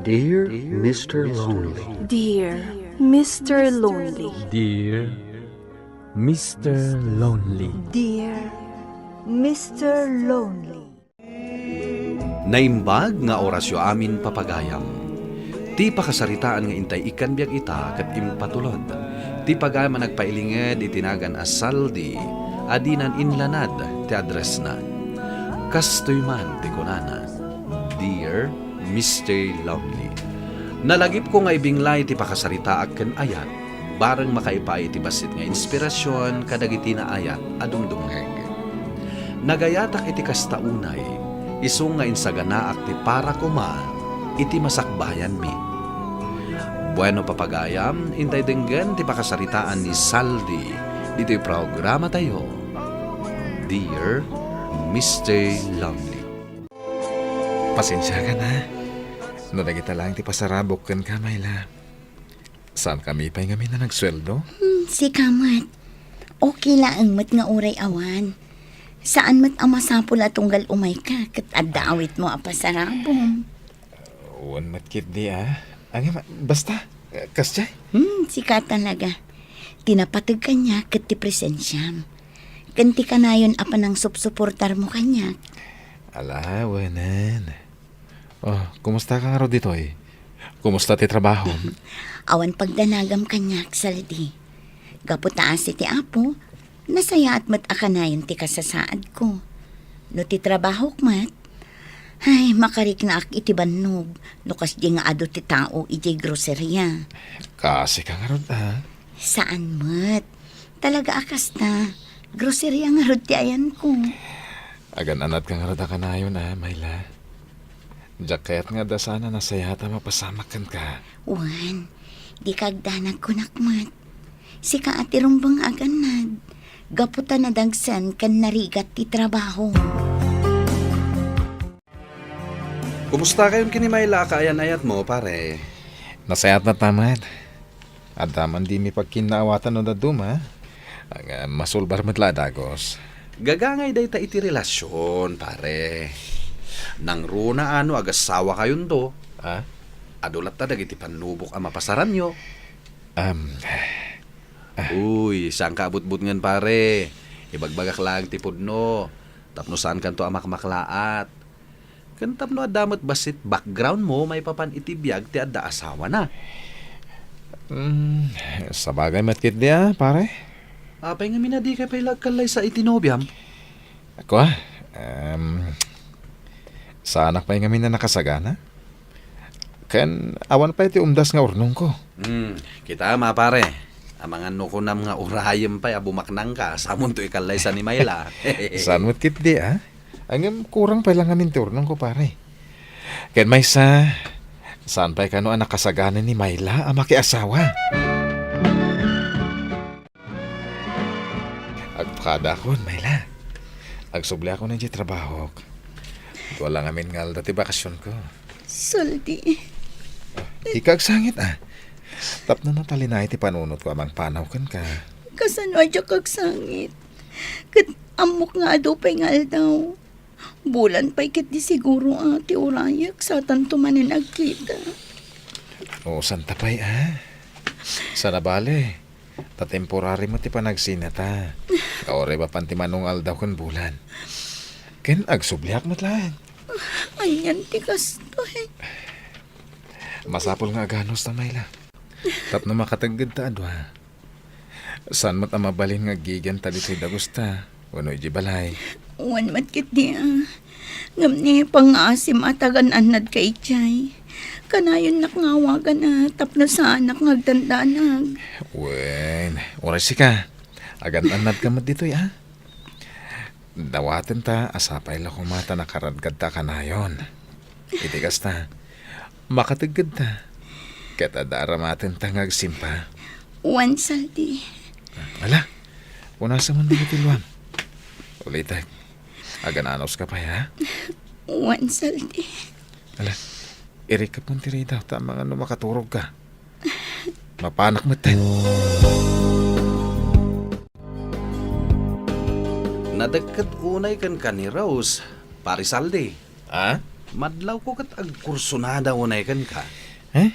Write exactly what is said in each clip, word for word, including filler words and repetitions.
Dear Mister Lonely. Dear Mister Lonely. Dear Mister Lonely. Dear Mister Lonely. Naimbag nga orasyo amin, papagayam. Ti pakasaritaan nga intay ikkan biag ita ket impatulod. Ti pagayam a nagpailinged iti nagan a Saldi a dinan inlanad ti addressna. Kastoy man ti kunana, Dear Mister Lonely. Nalagipko nga ibinglay ti pakasaritaak ken ayat, bareng makaipaay iti bassit nga inspirasyon kadagiti naayat a dumdumngeg. Nagayatak iti kasta unay, isu nga insaganaak ti para koma iti masakbayanmi. Bueno, papagayam, intay denggen ti pakasaritaan ni Saldi ditoy programatayo, Dear Mister Lonely. Pasensiakan, a. No dagita laeng ti pasarabok kenka, Myla. Saankami pay ngamin a nagsueldo? Hmm, sika met. Okay laeng met nga uray awan. Saan met a masapul a tunggal umayka ket adda awitmo a pasarabong. Wen met ketdi, a. Ngem, basta, kasdiay? Hmm, sika talaga. Ti napateg kaniak ket ti presensiam. Ken ti kanayon a panangsupsuportarmo kaniak. Ala, wenen. Oh, kumustaka ngarud ditoy? Kumusta ti trabahom? Awan pagdanagam kaniak, Saldi. Gapu ta asi ti Apo, nasayaat met a kanayon ti kasasaadko. No ti trabahok met, ay, makariknaak iti bannog no kasdi nga adu ti tao idiay groceria. Kaasika ngarud, a? Saan met. Talaga a kasta. Groceria ngarud ti ayanko. Agan-anadka ngarud a kanayon, a, Myla. Diak kayat nga adda saan a nasayaat a mapasamak kenka. Wen, dika agdanag, kunak met. Sika a ti rumbeng a agannad, gapu ta nadagsen ken narigat ti trabaho. Kumusta kayon ken ni Myla a kaayan-ayatmo, pare? Nasayaat met, a. Adda man dimi pagkinnaawatan no dadduma, a, masulbar met la a dagus. Gagangay dayta iti relasion, pare. Nangruna a no agasawa kayonto. A? Adu latta dagiti pannubok a mapasaranyo. Am, a. Uy, saanka a butbutngen, pare. Ibagbagak laeng ti pudno. Tapno saankanto a makmaklaat. Ken tapno adda met bassit backgroundmo maipapan iti biag ti adda asawana. Hmm, sabagay met ketdi, a, pare. Apay ngamin a dikay pay la agkallaysa iti nobiam? Kua, em, saanak pay ngamin a nakasagana. Ken awan pay ti umdas nga urnongko. Hmm, kitam, a, pare. Amangan no kunam nga urayem pay a bumaknangka, samonto ikallaysa ni Myla. Saan met ketdi, a? Ngem kurang pay la ngamin ti urnongko, pare. Ken maysa, saan pay kano a nakasagana ni Myla a makiasawa? Agpakadakon, Myla. Agsubliakon idiay trabahok. Dua la ngamin nga aldaw ti bakasionko. Saldi. Dika agsangit, a. Tapno natalinaed ti panunotko a mangpanaw kenka. Kasano a diak agsangit? Ket ammok nga adu pay nga aldaw. Bulan pay ketdi siguro a ti urayek satanto manen agkita. O, santa pay, a? Saan a bale, ta temporary met ti panagsinata. Kauray mapan ti mano nga aldaw ken bulan. Ken agsubliak met laeng. Anian ti kastoy? Masapul nga aganusta, Myla. Tapno makateggedta a dua. Saan met a mabalin nga aggigenta ditoy dagusta wenno idiay balay? Wen met ketdi, a. Ngem ni pangngaasim a tagan-annadka idiay. Kanayonnak nga awagan a tapno saanak nga agdandanag. Wen, uray sika. Agan-annadka met ditoy, a. Dawatenta a sapay la koma ta nakaradgadta a kanayon. Iti kasta, makateggedta. Ket adda aramatenta nga agsimpa. Wen, Saldi. Ala, punasen man dagiti luam. Ulitek, agan-anuska pay, a? Wen, Saldi. Ala, irikep man ti ridaw ta amangan no makaturogka. Mapanak metten. Nadekket unay kenka ni Rose, Pare Saldi. A? Madlawko ket agkursunada unay kenka. Eh?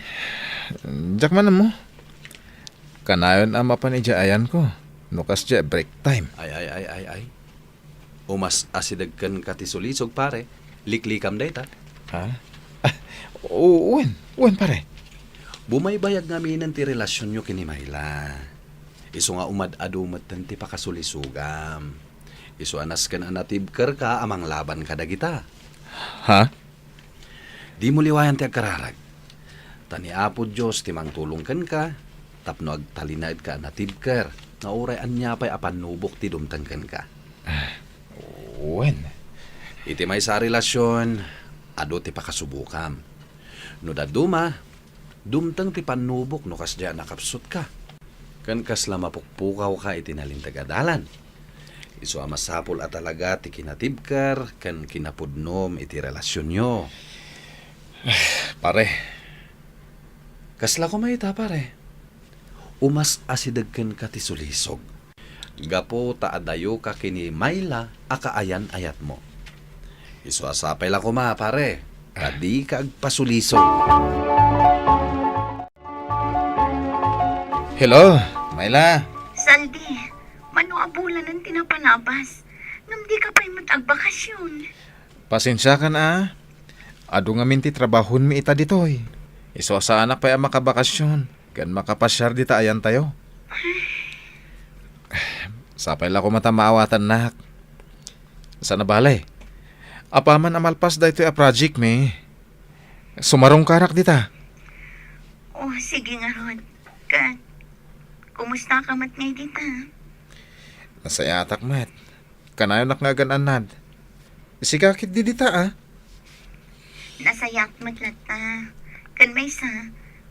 Diak man ammo. Kanayon a mapan idiay ayanko no kasdiay break time. Ay, ay, ay, ay, ay. Umas-asideg kenka ti sulisog, pare. Liklikam dayta. Ha? Ah, u-, wen, wen, pare. Bumaybayag ngamin ti relasionyo ken ni Myla. Isu nga umad-adu metten ti pakasulisogam. Isu a nasken a natibkerka a manglaban kadagita. Ha? Dimo liwayan ti agkararag. Ta ni Apo Dios ti mangtulong kenka tapno agtalinaedka a natibker nga uray ania pay a pannubok ti dumteng kenka. Ah, wen. Iti maysa a relasion, adu ti pakasubokam. No dadduma, dumteng ti pannubok no kasdiay a nakapsutka. Ken kasla mapukpukawka iti nalinteg a dalan. Isu a masapul a talaga ti kinatibker ken kinapudnom iti relasionyo. Pare. Kasla koma ita, pare. Umas-asideg kenka ti sulisog. Gapu ta adayoka ken ni Myla a kaayan-ayatmo. Isu a sapay la koma, pare, ta dika agpasulisog. Hello, Myla. Saldi, mano a bulanen ti napalabas? Ngem dika pay met agbakasyon. Pasensiakan a. Adu ngamin ti trabahonmi ita ditoy. Isu a saanak pay a makabakasyon ken makapasiar dita ayantayo. Sapay la koma ta maawatannak. Sana bale, apaman a malpas daytoy a project mi, sumarungkanak dita. Oh, sige ngarud. Ket, kumusta ka met ngay dita? Nasayatak met. Kanayonak nga agan-annad. Sika ketdi dita, a? Nasayaat met latta. Ken maysa,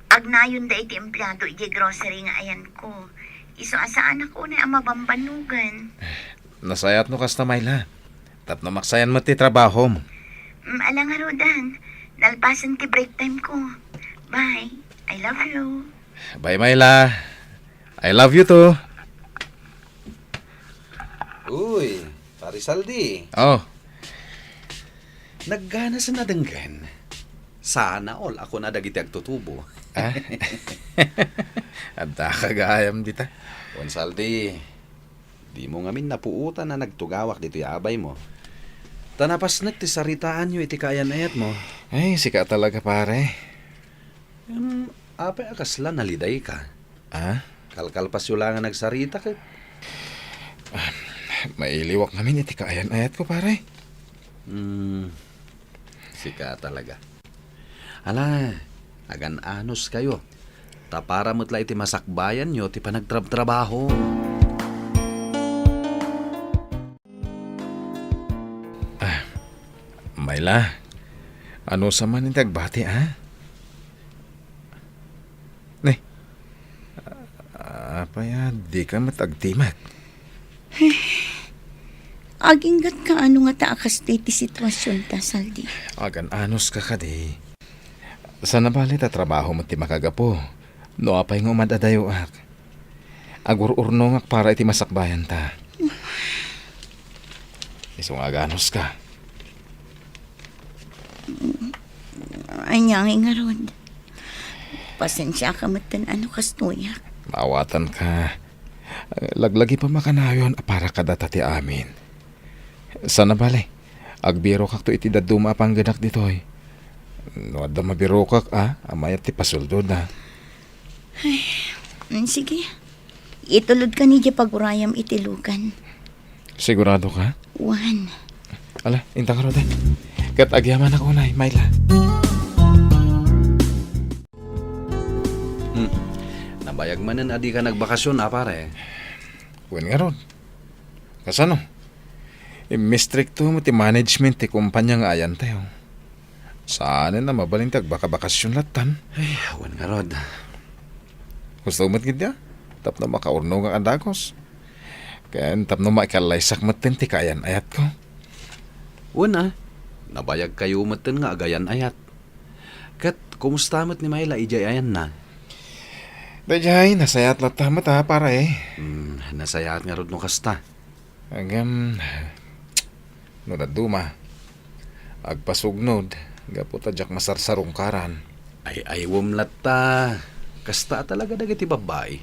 agnayonda iti empleado idiay grocery nga ayanko. Isu a saanak unay a mabambannogan. Nasayaat no kasta, Myla. Tapno maksayan met ti trabahom. Mm, ala ngaruden, nalpasen ti break time ko. Bye. I love you. Bye, Myla. I love you too. Uy, Pare Saldi. Oh. Nagganasen a denggen. Sana all a kuna dagiti agtutubo. Ah? Addaka gayam dita. Wen Saldi, dimo ngamin napuotan a nagtugawak ditoy abaymo. Ta napasnek ti saritaanyo iti kaayan-ayatmo. Ay, sika talaga, pare. Em, apay a kasla nalidayka? Ah? Kalkalpasyo la nga nagsarita ket. Ah, mailiwak ngamin iti kaayan-ayatko, pare. Hmm, sika talaga. Ala, agan-anuskayo. Ta para met la iti masakbayanyo ti panagtrabtrabaho. Ah, Myla, ano sa man ti agbati, a? Ne, apay a dika met agtimek? Aginggatka ano ngata a kastoy ti situasionta, Saldi? Agan-anuska kadi. Sana bale ta trabaho met ti makagapu. No apay nga umad-adayoak. Agur-urnongak para iti masakbayanta. Isu nga aganuska. Ania ngay ngarud? Pasensiaka metten a no kastoyak. Maawatanka. Laglagipem a kanayon a para kadata ti amin. Sana bale, agbirokakto iti dadduma a panggenak ditoy. No adda mabirokak a, a mayat ti pasuldoda. Ay, mm, sige. Itulodkan idiay pagurayam iti lugan. Siguradoka? Wen. Ala, inta ngarud. Ket agyamanak unay, Myla. Hmm. Nabayag manen a dika nagbakasyon, a, pare? Wen ngarud. Kasano? Immistrikto met ti management ti kumpanya nga ayantayo. Saanen a mabalin ti agbakabakasyon lattan. Ay, awan ngarud. Gusto met ketdi a tapno makaurnongak a dagus. Ken tapno maikallaysak metten ti kaayan-ayatko. Wen a, nabayagkayo metten nga agayan-ayat. Ket kumusta met ni Myla idiay ayanna? Daydiay, nasayaat latta met a, pare. Hmm, nasayaat ngarud no kasta. Ngem, no dadduma, agpasugnod, Gapu ta diak masarsarungkaran. Ay-aywem latta. Kasta talaga dagiti babbai.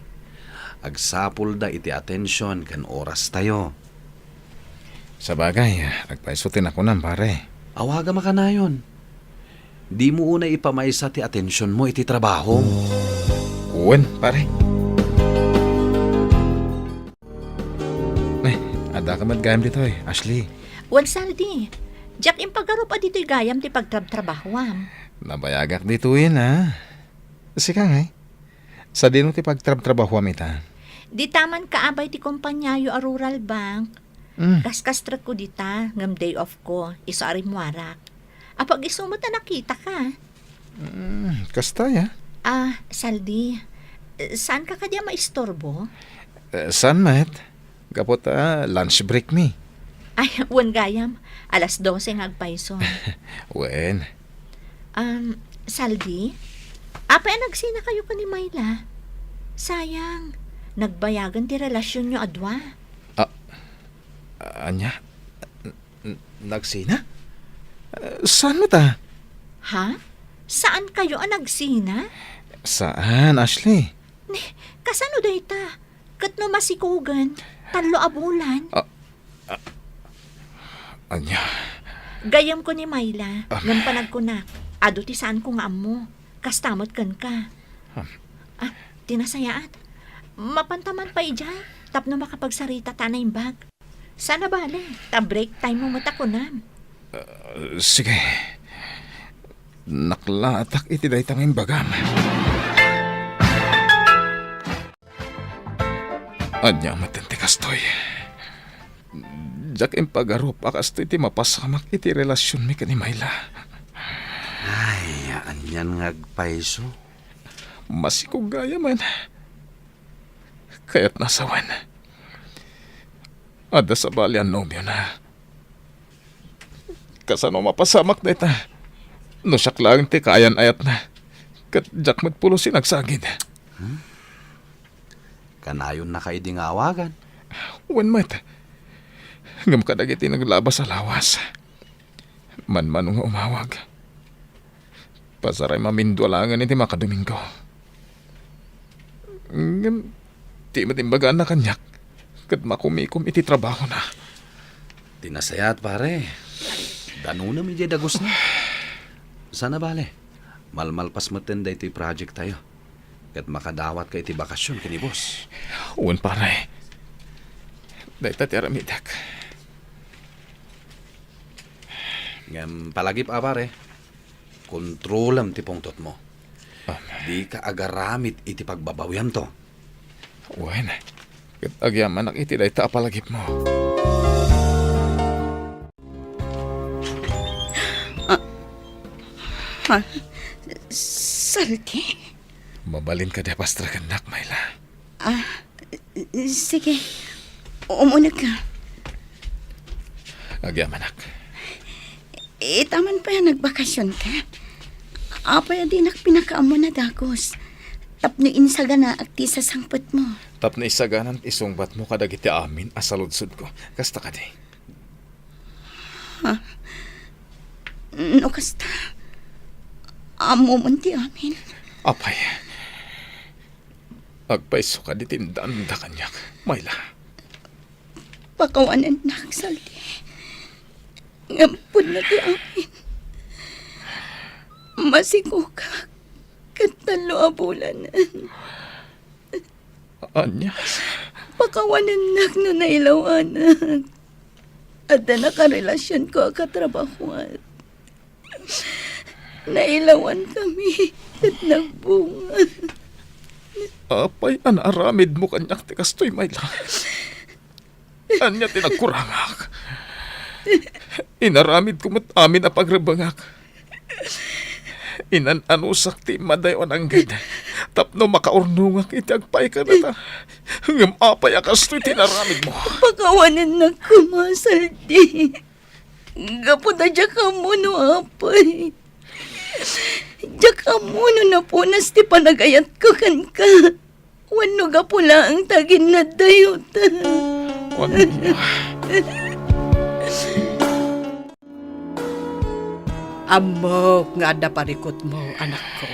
Agsapulda iti atension ken orastayo. Sabagay, agpayso ti nakunam, pare. Awagam a kanayon. Dimo unay ipamaysa ti atensionmo iti trabahom. Wen, pare. Ay, addaka met gayam ditoy, Ashley. Wen, Saldi, diak impagarup a ditoy gayam ti pagtrabtrabahuam. Nabayagak ditoyen, a. Sika ngay, sadino ti pagtrabtrabahuam ita? Dita man kaabay ti kompaniayo a Rural Bank. Mm. Kaskastrekko dita, ngem day off ko, isu a rimmuarak. Apag-isu met a nakitaka. Mm, kasta, ya. Ah, Saldi, eh, saanka kadi a maisturbo? Eh, saan met? Gapu ta lunch break mi. Ay, wen gayam. Alas dose nga agpayso. Wen. Um, Saldi, apay a nagsinakayo ken ni Myla? Sayang, nagbayagen ti relasionyo a dua. Ah, ania? N-, nagsina? Eh, saan met a? Ha? Saankayo a nagsina? Saan, Ashley? Ni, kasano dayta? Ket no masikogen, tallo a bulan. Ah, ah, ania? Gayyemko ni Myla, ah, ngem panagkunak, adu ti saanko nga ammo. Kasta met kenka. Hmm. Ah, ti nasayaat. Mapanta man pay idiay, tapno makapagsaritata a naimbag. Saan a bale, ta break time mo met a kunam. Ah, sige. Naklaatak iti dayta nga imbagam. Ania met ti kastoy? Diak impagarup a kastoy ti mapasamak iti relasionmi ken ni Myla. Ay, anian nga agpayso? Masikog gayam. Kayatna a sawen. Adda sabali a nobiona. Kasano mapasamak dayta? No siak laeng ti kaayan-ayatna, ket diak met pulos sinagsagid. Hmm? Kanayonnaka idi nga awagan? Wen met. Ngem kadagiti naglabas a lawas, manmano nga umawag. Pasaray mamindua laengen iti makadomingo. Ngem, ti met imbaganna kaniak, ket makumikom iti trabahona. Ti nasayaat, pare. Danonam idiay dagusna. Saan a bale, malmalpas metten daytoy project tayo. Ket makadawatka iti bakasion ken ni boss. Wen, pare. Dayta ti aramidek. Ngem palagip a, pare, kontrolem ti pungtotmo. Ah. Dika agaramid iti pagbabawiamto. Wen, ket agyamanak iti dayta a palagipmo. Ah, ha? Saldi? Mabalin kadi a pastrakennak, Myla? Ah, sige. Umunegka. Agyamanak. Ita man pay a nagbakasionka. Apay a dinak pinakaammo a dagus? Tapno insaganaak ti sasangpetmo. Tapno isaganan ti sungbatmo kadagiti amin a saludsodko. Kasta kadi? Ha? No kasta, ammomon ti amin. Apay, agpayso kadi ti indaanda kaniak, Myla? Pakawanennak, Saldi. Ngem pudno ti amin. Masikogak ket tallo a bulanen. Ania? Pakawanennak no nailawanak. Adda nakarelasionko a katrabahoan. Nailawankami ket nagbunga. Apay a naaramidmo kaniak ti kastoy, Myla? Ania ti nagkurangak? Inaramidko met amin a pagrebengak. Inan-anusak ti immadayo a nangged tapno makaurnongak iti agpayka data. Ngem apay a kastoy ti inaramidmo? Pakawanennak koma, Saldi. Gapu ta diak ammo no apay. Diak ammo no napunas ti panagayatko kenka. Wenno gapu laeng ta aginnaddayo ta. Ania? Ammok nga adda parikutmo, anakko.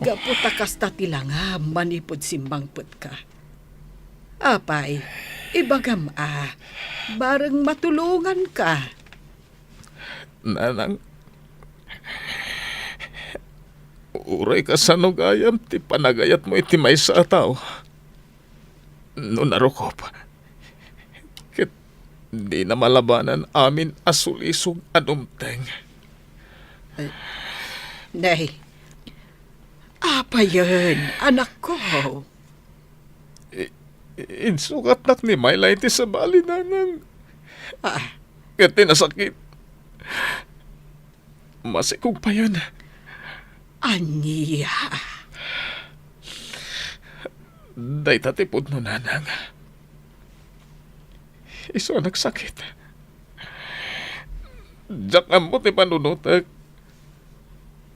Gapu ta kasta ti langam manipud simmangpetka. Apay, ibagam a, bareng matulonganka. Nanang, uray kasano gayam ti panagayatmo iti maysa a tao. No narukop, ket dina malabanan amin a sulisog a dumteng. Nay, apayen, anakko? I-, insukatnak ni Myla iti sabali, nanang. Ah. Ket ti nasakit, masikog payen. Ania? Dayta ti pudno, nanang. Isu a nagsakit. Diak ammo ti panunotek.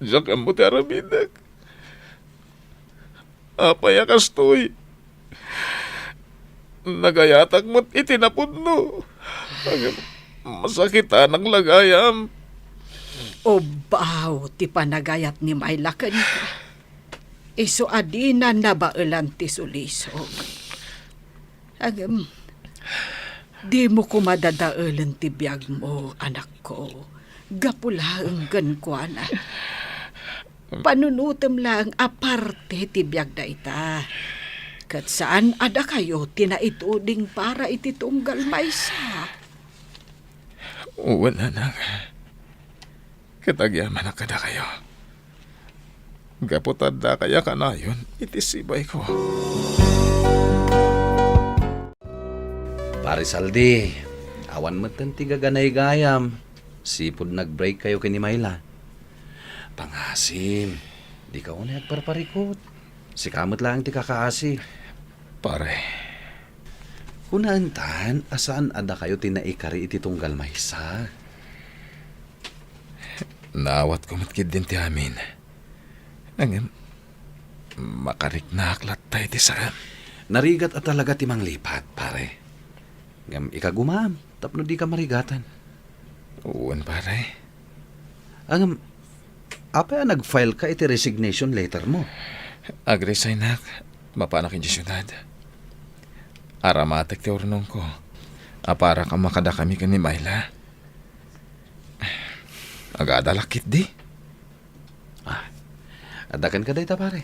Diak ammo ti aramidek. Apay a kastoy? Nagayatak met iti napudno. Ngem masakitanak la gayam. Ubbaw ti panagayat ni Myla kenka. Isu a dina nabaelan ti sulisog. Ngem, dimo koma dadaelen ti biagmo, anakko, gapu laeng kenkuana. Panunotem laeng a parte ti biag dayta. Ket saan a dakayo ti naituding para iti tunggal maysa. Wen, nanang. Ket agyamanak kadakayo. Gapu ta addakayo a kanayon iti sibayko. Pare Saldi, awan metten ti gaganay gayam. Sipud nag-break-kayo ken ni Myla. Pangasim, dika unay agparparikut. Sika met laeng ti kakaasi. Pare. Kunaentan a saan a dakayo ti naikari iti tunggal maysa. Naawatko met ketdin ti amin. Ngem, makariknaak latta iti saan. Narigat a talaga ti manglipat, pare. Ngem ikagumaam tapno dika marigatan. Wen, pare. Ngem, apay a nag-file ka iti resignation letter mo? Ag-resignak, mapanak idiay siudad. Aramatek ti urnongko. Aparak a makadakami ken ni Myla. Agadalak ketdi. Ah, adda kenka dayta, pare.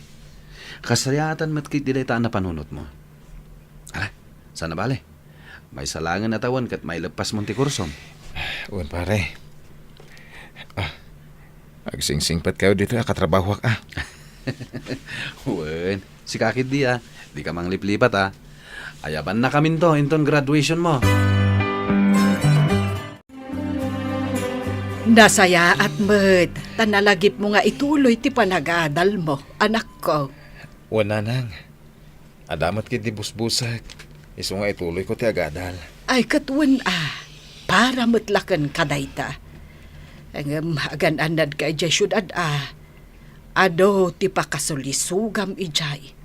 Kasayaatan met ketdi dayta a napanunotmo. Ala, saan a bale. Maysa laengen a tawen ket maileppasmon ti kursom. Wen, pare. Ah, agsingsingpetkayo ditoy a katrabahoak, ah. Wen, sika ketdi, ah. Dika mangliplipat, ah. Ayabannakaminto inton graduation mo. Nasayaat met ta nalagipmo nga ituloy ti panagadalmo, anakko. Wen, nanang. Adda met ketdi busbusek, isu nga ituloyko ti agadal. Ay, ket wen a, para met la kenka dayta. Ngem agan-annadka idiay siudad a, adu ti pakasulisogam idiay.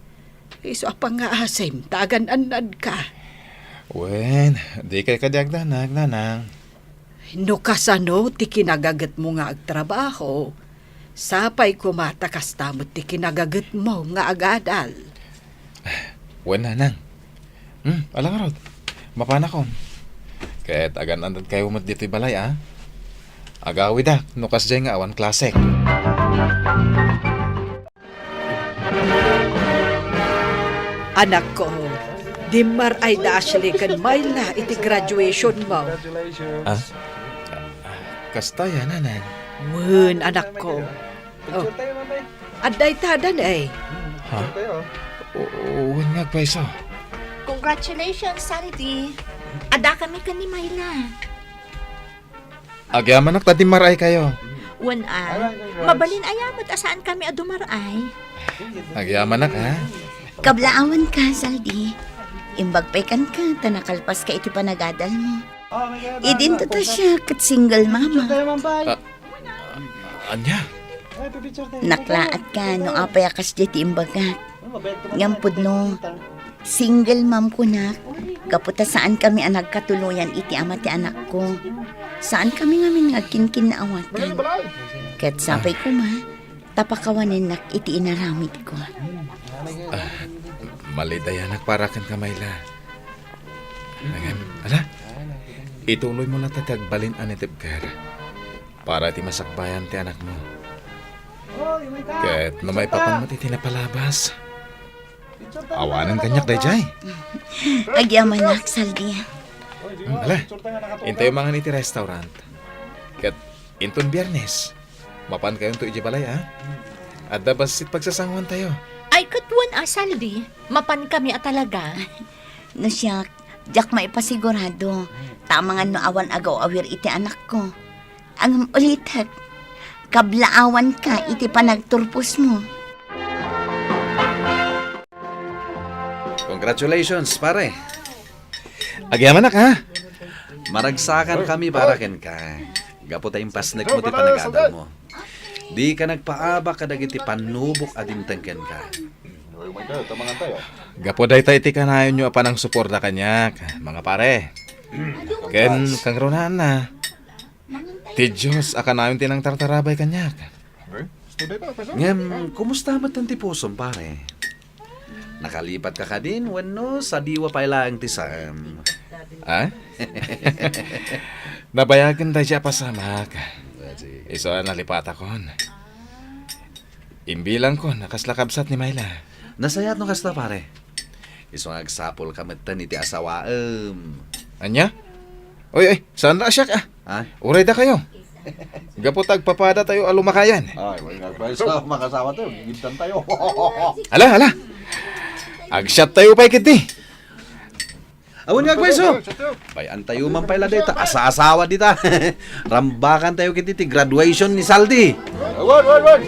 Isu a pangngaasim ta agan-annadka. Wen, dikay kadi agdanag, nanang. No kasano ti kinagagetmo nga agtrabaho, sapay koma ta kasta met ti kinagagetmo nga agadal. Wen, nanang. Hmm, ala ngarud. Mapanakon. Ket agan-annadkayo met ditoy balay, a? Agawidak no kasdiay nga awan klasek. Anakko, dimmar-ay da Ashley ken Myla iti graduation mo. Ah? Kasta ya, nanang. Wen, anakko. Oh. Adda ita, adan, eh. Ha? O, o, wen nga agpayso. Congratulations, Saldi. Adda kami ken ni Myla. Agyamanak ta dimmar-ay kayo. Wen a, mabalin aya met a saan kami a dumar-ay. Agyamanak, ha? Kablaawan ka, Saldi. Imbag pay kenka ta nakalpas ka iti panagadal mo. Idinto ta siya ket single mama. Ah, anya? Naklaat ka no apay a kasdiay ti imbagak. Ngem pudno, single mom kunak, gapu ta saan kami a nagkatuloyan iti ama ti anakko. Saankami ngamin nga agkinkinnaawatan. Ket sapay koma, ta pakawanennak iti inaramidko. Ah, malidayanak para kenka, Myla. Ngem, ala, ituloymo latta ti agbalin a nitibker para iti masakbayan ti anakmo. Ket no maipapan met iti napalabas, awanen kaniak daydiay. Agyamanak, Saldi. Hmm, ala, intayo mangan iti restaurant. Ket inton Biyernes, mapankayonto idiay balay, a? Adda bassit pagsasangoantayo. Ay, ket wen a, Saldi, mapankami a talaga. No siak, diak maipasigurado, ta amangan no awan agaw-awir iti anakko. Ngem ulitek, kablaawanka iti panagturposmo. Congratulations, pare. Agyamanak, ha? Maragsakankami para kenka. Gapu ta impasnekmo ti panagadalmo. Dika nagpaabak kadagiti pannubok a dimteng kenka. Gapu dayta iti kanayonyo a panangsuporta kaniak, mga pare. Ken kangrunaanna, ti Dios a kanayon ti nangtartarabay kaniak. Ngem, kumusta met ti pusom, pare? Nakalipatka kadin wenno sadiwa pay laeng ti saem? Ha? Nabayagen daydi a pasamak. Isu a nalipatakon. Imbilangkon a kasla kabsat ni Myla. Nasayaat no kasta, pare. Isu nga agsapulka metten iti asawaem. Ania? Oy, oy, saan a siak, a? Ha? Uray dakayo. Gapu ta agpapadatayo a lumakayan. Ay, wen nga agpayso, makasawatayo, gigidtantayo. Ala, ala. Agsiattayo pay ketdi. Awan nga agpayso. Bay-antayo man pay la dayta, asa-asawa dita. Rambakantayo ketdi ti graduation ni Saldi. Awan, awan, awan.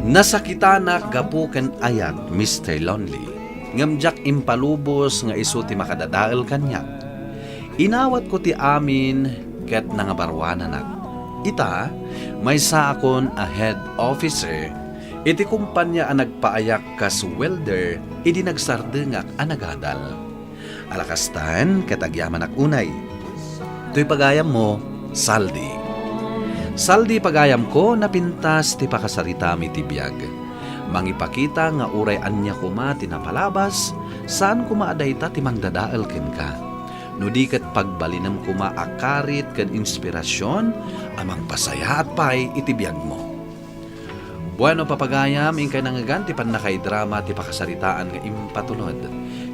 Nasakitanak gapu ken ayat, Mister Lonely, ngem diak impalubos nga isu ti makadadael kaniak. Inawatko ti amin ket nangabaruananak. Ita, maysaakon a head officer iti kompania a nagpaayak kas welder idi nagsardengak a nagadal. Ala kastan, ket agyamanak unay. Toy pagayammo, Saldi. Saldi, pagayamko, napintas ti pakasaritami iti biag. Mangipakita nga uray ania koma ti napalabas, saan koma a dayta ti mangdadael kenka. No di ket pagbalinem koma a karit ken inspirasion a mangpasayaat pay iti biagmo. Bueno, papagayam, inkay nangngegan ti pannakaidrama ti pakasaritaan nga impatulod.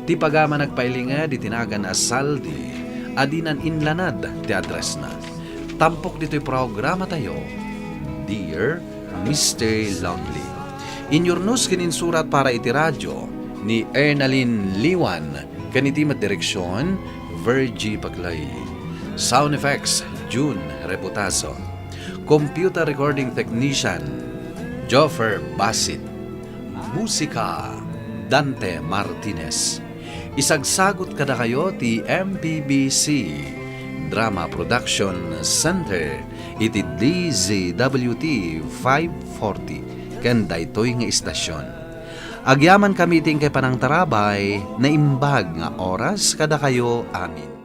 Ti pagayam a nagpailinged iti nagan a Saldi a dinan inlanad ti addressna. Tampok ditoy programatayo, Dear Mister Lonely. Inyurnos ken insurat para iti radio ni Ernalyn Liwan ken iti met direksion, Virgie Paclay. Sound effects, June Reputazo. Computer recording technician, Joffer Basit. Musika, Dante Martinez. Isagsagut kadakayo ti M P B C Drama Production Center iti D Z W T five forty ken daytoy nga istasion. Agyamankami iti inkay panangtarabay, naimbag nga oras kadakayo amin.